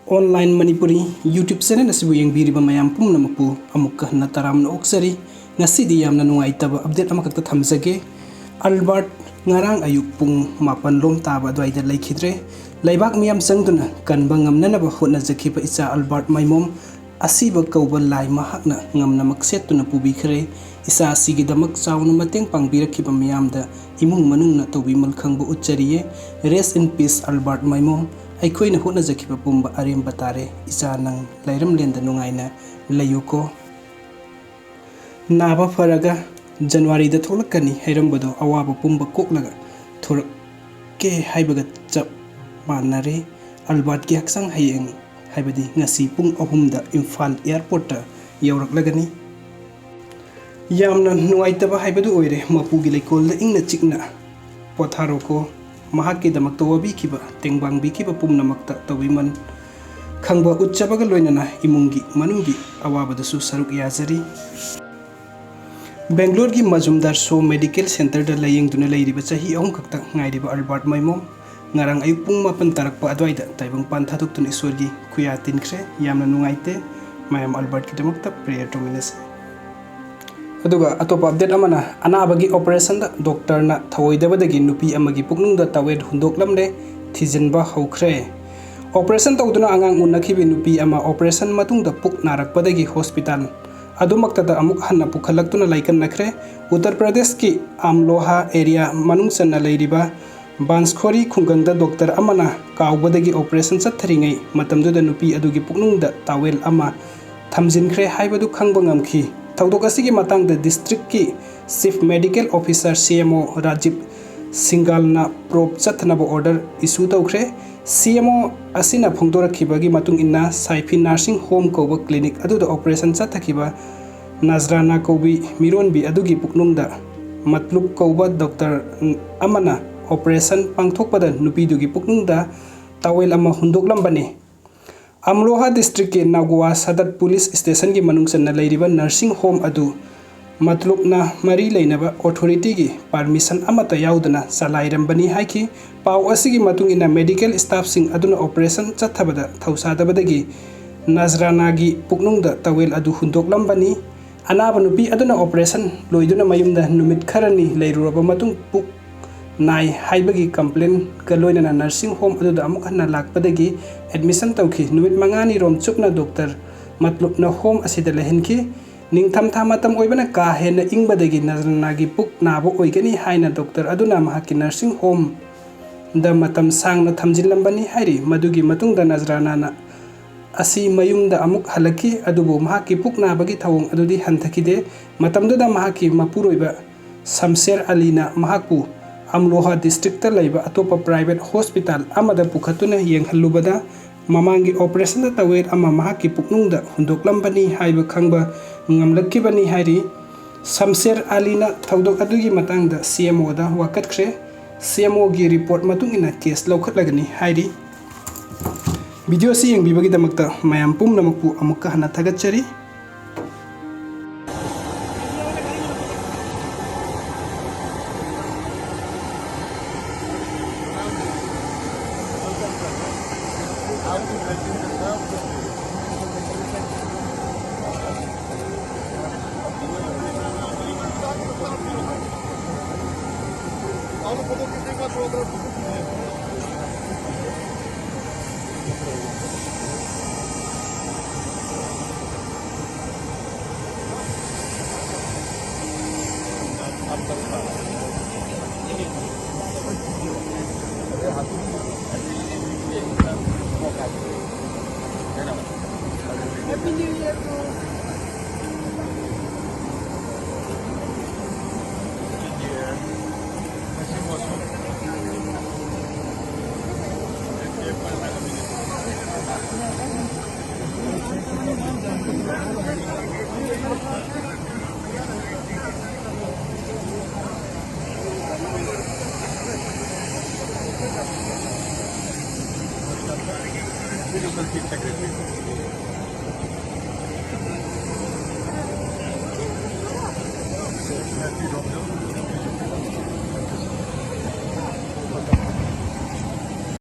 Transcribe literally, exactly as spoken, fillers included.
Online Manipuri YouTube channel ꯑꯁꯤꯕꯨ ꯌꯦꯡꯕꯤꯔꯤꯕ ꯃꯌꯥꯝ ꯄꯨꯝꯅꯃꯛꯄꯨ ꯑꯃꯨꯛꯀ ꯍꯟꯅ ꯇꯔꯥꯝꯅ ꯑꯣꯛꯆꯔꯤ꯫ ꯉꯁꯤꯗꯤ ꯌꯥꯝꯅ ꯅꯨꯡꯉꯥꯏꯇꯕ update ꯑꯃꯈꯛꯇ ꯊꯝꯖꯒꯦ꯫ ꯑꯜꯕꯥꯔꯠ ꯉꯔꯥꯡ ꯑꯌꯨꯛ ꯄꯨꯡ ꯃꯥꯄꯟ ꯂꯣꯝ ꯇꯥꯕ ꯑꯗꯨꯋꯥꯏꯗ ꯂꯩꯈꯤꯗ꯭ꯔꯦ꯫ ꯂꯩꯕꯥꯛ ꯃꯤꯌꯥꯝ ꯆꯪꯗꯨꯅ ꯀꯟꯕ ꯉꯝꯅꯅꯕ ꯍꯣꯠꯅꯖꯈꯤꯕ ꯏꯆꯥ ꯑꯜꯕꯥꯔꯠ ꯃꯥꯏꯃꯣꯝ ꯑꯁꯤꯕ ꯀꯧꯕ ꯂꯥꯏ ꯃꯍꯥꯛꯅ ꯉꯝꯅꯃꯛ ꯁꯦꯠꯇꯨꯅ ꯄꯨꯕꯤꯈ꯭ꯔꯦ꯫ ꯏꯆꯥ ꯑꯁꯤꯒꯤꯗꯃꯛ ꯆꯥꯎꯅ ꯃꯇꯦꯡ ꯄꯥꯡꯕꯤꯔꯛꯈꯤꯕ ꯃꯤꯌꯥꯝꯗ ꯏꯃꯨꯡ ꯃꯅꯨꯡꯅ ꯇꯧꯕꯤꯃꯜ ꯈꯪꯕ ꯎꯠꯆꯔꯤꯌꯦ꯫ Rest in peace, Albert Maimom. ꯑꯩꯈꯣꯏꯅ ꯍꯣꯠꯅꯖꯈꯤꯕ ꯄꯨꯝꯕ ꯑꯔꯦꯝꯕ ꯇꯥꯔꯦ꯫ ꯏꯆꯥ, ꯅꯪ ꯂꯩꯔꯝꯂꯦꯟꯗ ꯅꯨꯡꯉꯥꯏꯅ ꯂꯩꯌꯨꯀꯣ꯫ ꯅꯥꯕ ꯐꯔꯒ ꯖꯅꯋꯥꯔꯤꯗ ꯊꯣꯛꯂꯛꯀꯅꯤ ꯍꯥꯏꯔꯝꯕꯗꯣ ꯑꯋꯥꯕ ꯄꯨꯝꯕ ꯀꯣꯛꯂꯒ ꯊꯣꯔꯛꯀꯦ ꯍꯥꯏꯕꯒ ꯆꯞ ꯃꯥꯟꯅꯔꯦ꯫ ꯑꯜꯕꯥꯔꯠꯀꯤ ꯍꯛꯆꯥꯡ ꯍꯌꯦꯡ, ꯍꯥꯏꯕꯗꯤ ꯉꯁꯤ ꯄꯨꯡ ꯑꯍꯨꯝꯗ ꯏꯝꯐꯥꯜ airportꯇ ꯌꯧꯔꯛꯂꯒꯅꯤ꯫ ꯌꯥꯝꯅ ꯅꯨꯡꯉꯥꯏꯇꯕ ꯍꯥꯏꯕꯗꯨ ꯑꯣꯏꯔꯦ꯫ ꯃꯄꯨꯒꯤ ꯂꯩꯀꯣꯜꯗ ꯏꯪꯅ ꯆꯤꯛꯅ ꯄꯣꯊꯥꯔꯣꯀꯣ꯫ ꯃꯍꯥꯛꯀꯤꯗꯃꯛꯇ ꯋꯥꯕꯤꯈꯤꯕ, ꯇꯦꯡꯕꯥꯡꯕꯤꯈꯤꯕ ꯄꯨꯝꯅꯃꯛꯇ ꯇꯧꯕꯤꯃꯜ ꯈꯪꯕ ꯎꯠꯆꯕꯒ ꯂꯣꯏꯅꯅ ꯏꯃꯨꯡꯒꯤ ꯃꯅꯨꯡꯒꯤ ꯑꯋꯥꯕꯗꯁꯨ ꯁꯔꯨꯛ ꯌꯥꯖꯔꯤ꯫ ꯕꯦꯡꯒ꯭ꯂꯣꯔꯒꯤ ꯃꯖꯨꯝꯗꯥꯔ ꯁꯣ Medical Centreꯗ ꯂꯥꯌꯦꯡꯗꯨꯅ ꯂꯩꯔꯤꯕ ꯆꯍꯤ ꯑꯍꯨꯝ ꯈꯛꯇ ꯉꯥꯏꯔꯤꯕ ꯑꯜꯕꯥꯔꯠ ꯃꯥꯏꯃꯣꯝ ꯉꯔꯥꯡ ꯑꯌꯨꯛ ꯄꯨꯡ ꯃꯥꯄꯟ ꯇꯥꯔꯛꯄ ꯑꯗꯨꯋꯥꯏꯗ ꯇꯥꯏꯕꯪꯄꯥꯟ ꯊꯥꯗꯣꯛꯇꯨꯅ ꯏꯁꯣꯔꯒꯤ ꯈꯨꯌꯥ ꯇꯤꯟꯈ꯭ꯔꯦ꯫ ꯌꯥꯝꯅ ꯅꯨꯡꯉꯥꯏꯇꯦ꯫ ꯃꯌꯥꯝ ꯑꯜꯕꯥꯔꯠꯀꯤꯗꯃꯛꯇ prayer ꯇꯧꯃꯤꯟꯅꯁꯤ꯫ ꯑꯗꯨꯒ ꯑꯇꯣꯞꯄ update ꯑꯃꯅ, ꯑꯅꯥꯕꯒꯤ operationꯗ doctorꯅ ꯊꯧꯑꯣꯏꯗꯕꯗꯒꯤ ꯅꯨꯄꯤ ꯑꯃꯒꯤ ꯄꯨꯛꯅꯨꯡꯗ towel ꯍꯨꯟꯗꯣꯛꯂꯝꯂꯦ, ꯊꯤꯖꯤꯟꯕ ꯍꯧꯈ꯭ꯔꯦ꯫ Operation ꯇꯧꯗꯨꯅ ꯑꯉꯥꯡ ꯎꯅꯈꯤꯕ ꯅꯨꯄꯤ ꯑꯃ operation ꯃꯇꯨꯡꯗ ꯄꯨꯛ ꯅꯥꯔꯛꯄꯗꯒꯤ hospital ꯑꯗꯨꯃꯛꯇꯗ ꯑꯃꯨꯛ ꯍꯟꯅ ꯄꯨꯈꯠꯂꯛꯇꯨꯅ ꯂꯥꯏꯀꯠꯅꯈ꯭ꯔꯦ꯫ ꯎꯠꯇꯔ ꯄ꯭ꯔꯗꯦꯁꯀꯤ ꯑꯝꯂꯣꯍꯥ area ꯃꯅꯨꯡ ꯆꯟꯅ ꯂꯩꯔꯤꯕ ꯕꯥꯟꯁꯈꯣꯔꯤ ꯈꯨꯡꯒꯪꯗ doctor ꯑꯃꯅ ꯀꯥꯎꯕꯗꯒꯤ operation ꯆꯠꯊꯔꯤꯉꯩ ꯃꯇꯝꯗꯨꯗ ꯅꯨꯄꯤ ꯑꯗꯨꯒꯤ ꯄꯨꯛꯅꯨꯡꯗ towel ꯑꯃ ꯊꯝꯖꯤꯟꯈ꯭ꯔꯦ ꯍꯥꯏꯕꯗꯨ ꯈꯪꯕ ꯉꯝꯈꯤ꯫ ꯊꯧꯗꯣꯛ ꯑꯁꯤꯒꯤ ꯃꯇꯥꯡꯗ districtꯀꯤ Chief Medical Officer, CMO, Rajiv ꯁꯤꯡꯒꯥꯜꯅ probe ꯆꯠꯊꯅꯕ order issue ꯇꯧꯈ꯭ꯔꯦ꯫ CMO ꯑꯁꯤꯅ ꯐꯣꯡꯗꯣꯔꯛꯈꯤꯕꯒꯤ ꯃꯇꯨꯡ ꯏꯟꯅ, ꯁꯥꯏꯐꯤ nursing home ꯀꯧꯕ clinic ꯑꯗꯨꯗ operation ꯆꯠꯊꯈꯤꯕ ꯅꯖꯔꯥꯅꯥ ꯀꯧꯕꯤ ꯃꯤꯔꯣꯟꯕꯤ ꯑꯗꯨꯒꯤ ꯄꯨꯛꯅꯨꯡꯗ ꯃꯠꯂꯨꯕ ꯀꯧꯕ doctor ꯑꯃꯅ operation ꯄꯥꯡꯊꯣꯛꯄꯗ ꯅꯨꯄꯤꯗꯨꯒꯤ ꯄꯨꯛꯅꯨꯡꯗ towel ꯑꯃ ꯍꯨꯟꯗꯣꯛꯂꯝꯕꯅꯤ꯫ ꯑꯝꯔꯣꯍꯥ districtꯀꯤ ꯅꯥꯒꯨꯋꯥ ꯁꯗꯠ police stationꯒꯤ ꯃꯅꯨꯡ ꯆꯟꯅ ꯂꯩꯔꯤꯕ nursing home ꯑꯗꯨ ꯃꯇꯂꯨꯞꯅ ꯃꯔꯤ ꯂꯩꯅꯕ ꯑꯣꯊꯣꯔꯤꯇꯤꯒꯤ ꯄꯥꯔꯃꯤꯁꯟ ꯑꯃꯠꯇ ꯌꯥꯎꯗꯅ ꯆꯂꯥꯏꯔꯝꯕꯅꯤ ꯍꯥꯏꯈꯤ꯫ ꯄꯥꯎ ꯑꯁꯤꯒꯤ ꯃꯇꯨꯡ ꯏꯟꯅ, ꯃꯦꯗꯤꯀꯦꯜ ꯁ꯭ꯇꯥꯐꯁꯤꯡ ꯑꯗꯨꯅ ꯑꯣꯄꯔꯦꯁꯟ ꯆꯠꯊꯕꯗ ꯊꯧꯁꯥꯗꯕꯗꯒꯤ ꯅꯖꯔꯥꯅꯥꯒꯤ ꯄꯨꯛꯅꯨꯡꯗ ꯇꯋꯦꯜ ꯑꯗꯨ ꯍꯨꯟꯗꯣꯛꯂꯝꯕꯅꯤ꯫ ꯑꯅꯥꯕ ꯅꯨꯄꯤ ꯑꯗꯨꯅ ꯑꯣꯄꯔꯦꯁꯟ ꯂꯣꯏꯗꯨꯅ ꯃꯌꯨꯝꯗ ꯅꯨꯃꯤꯠ ꯈꯔꯅꯤ ꯂꯩꯔꯨꯔꯕ ꯃꯇꯨꯡ, ꯄꯨꯛ ꯅꯥꯏ ꯍꯥꯏꯕꯒꯤ ꯀꯝꯄ꯭ꯂꯦꯟꯒ ꯂꯣꯏꯅꯅ ꯅꯔꯁꯤꯡ ꯍꯣꯝ ꯑꯗꯨꯗ ꯑꯃꯨꯛ ꯍꯟꯅ ꯂꯥꯛꯄꯗꯒꯤ ꯑꯦꯗꯃꯤꯁꯟ ꯇꯧꯈꯤ꯫ ꯅꯨꯃꯤꯠ ꯃꯉꯥꯅꯤ ꯔꯣꯝ ꯆꯨꯞꯅ ꯗꯣꯛꯇꯔ ꯃꯇꯂꯨꯞꯅ ꯍꯣꯝ ꯑꯁꯤꯗ ꯂꯩꯍꯟꯈꯤ꯫ ꯅꯤꯡꯊꯝꯊꯥ ꯃꯇꯝ ꯑꯣꯏꯕꯅ ꯀꯥ ꯍꯦꯟꯅ ꯏꯪꯕꯗꯒꯤ ꯅꯖꯔꯥꯅꯥꯒꯤ ꯄꯨꯛ ꯅꯥꯕ ꯑꯣꯏꯒꯅꯤ ꯍꯥꯏꯅ ꯗꯣꯛꯇꯔ ꯑꯗꯨꯅ ꯃꯍꯥꯛꯀꯤ ꯅꯔꯁꯤꯡ ꯍꯣꯝꯗ ꯃꯇꯝ ꯁꯥꯡꯅ ꯊꯝꯖꯤꯜꯂꯝꯕꯅꯤ ꯍꯥꯏꯔꯤ꯫ ꯃꯗꯨꯒꯤ ꯃꯇꯨꯡꯗ ꯅꯖꯔꯥꯅꯥꯅ ꯑꯁꯤ ꯃꯌꯨꯝꯗ ꯑꯃꯨꯛ ꯍꯜꯂꯛꯈꯤ, ꯑꯗꯨꯕꯨ ꯃꯍꯥꯛꯀꯤ ꯄꯨꯛ ꯅꯥꯕꯒꯤ ꯊꯧꯑꯣꯡ ꯑꯗꯨꯗꯤ ꯍꯟꯊꯈꯤꯗꯦ꯫ ꯃꯇꯝꯗꯨꯗ ꯃꯍꯥꯛꯀꯤ ꯃꯄꯨꯔꯣꯏꯕ ꯁꯝꯁꯦꯔ ꯑꯂꯤꯅ ꯃꯍꯥꯛꯄꯨ ꯑꯝꯂꯣꯍꯥ ꯗꯤꯁꯇ꯭ꯔꯤꯛꯇ ꯂꯩꯕ ꯑꯇꯣꯞꯄ ꯄ꯭ꯔꯥꯏꯚꯦꯠ ꯍꯣꯁꯄꯤꯇꯥꯜ ꯑꯃꯗ ꯄꯨꯈꯠꯇꯨꯅ ꯌꯦꯡꯍꯜꯂꯨꯕꯗ, ꯃꯃꯥꯡꯒꯤ ꯑꯣꯄꯔꯦꯁꯟꯗ ꯇꯋꯦꯜ ꯑꯃ ꯃꯍꯥꯛꯀꯤ ꯄꯨꯛꯅꯨꯡꯗ ꯍꯨꯟꯗꯣꯛꯂꯝꯕꯅꯤ ꯍꯥꯏꯕ ꯈꯪꯕ ꯉꯝꯂꯛꯈꯤꯕꯅꯤ ꯍꯥꯏꯔꯤ꯫ ꯁꯝꯁꯦꯔ ꯑꯂꯤꯅ ꯊꯧꯗꯣꯛ ꯑꯗꯨꯒꯤ ꯃꯇꯥꯡꯗ ꯁꯤ ꯑꯦꯝ ꯑꯣꯗ ꯋꯥꯀꯠꯈ꯭ꯔꯦ꯫ ꯁꯤ ꯑꯦꯝ ꯑꯣꯒꯤ ꯔꯤꯄꯣꯔꯠ ꯃꯇꯨꯡ ꯏꯟꯅ ꯀꯦꯁ ꯂꯧꯈꯠꯂꯒꯅꯤ ꯍꯥꯏꯔꯤ꯫ ꯚꯤꯗꯤꯑꯣ ꯑꯁꯤ ꯌꯦꯡꯕꯤꯕꯒꯤꯗꯃꯛꯇ ꯃꯌꯥꯝ ꯄꯨꯝꯅꯃꯛꯄꯨ ꯑꯃꯨꯛꯀ ꯍꯟꯅ ꯊꯥꯒꯠꯆꯔꯤ꯫ Happy New Year, bro.